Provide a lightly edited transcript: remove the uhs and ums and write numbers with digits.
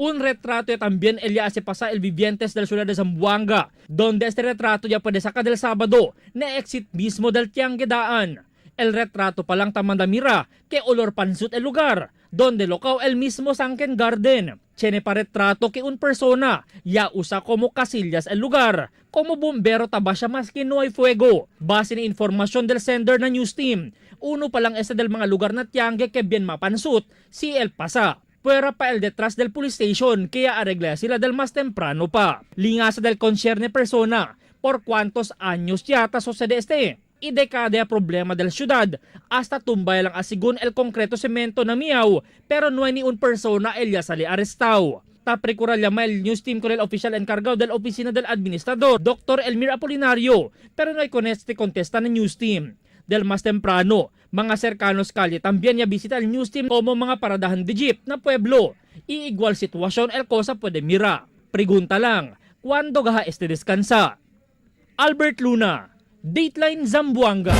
Un retrato ya también el ya hace pasar el vivientes del ciudad de Zamboanga, donde este retrato ya puede sacar del sábado na exit mismo del Tianguedaan. El retrato pa lang tamanda mira que olor pansut el lugar, donde locao el mismo Sangken Garden. Tiene pa retrato que un persona ya usa como casillas el lugar. Como bombero taba siya maski no hay fuego. Base ni información del sender na news team, uno pa lang este del mga lugar na tiangge que bien mapansut, si el pasa. Puwera pa el detrás del police station kaya arregla sila del mas temprano pa. Lingasa del concierne persona por cuantos años ya ta sucede este. Y dekada problema del ciudad hasta tumbay lang asigun el concreto cemento na miyaw pero no hay ni un persona el ya sali arrestado. Taprekura llama el news team con el oficial encargado del oficina del administrador, Dr. Elmir Apolinario, pero no hay con este contesta ng news team. Del mas temprano, mga cercanos calle también ya visita el news team como mga paradahan de jeep na pueblo. Y igual sitwasyon el cosa puede mira. Pregunta lang, ¿cuándo gaha este descansa? Albert Luna, Dateline Zamboanga.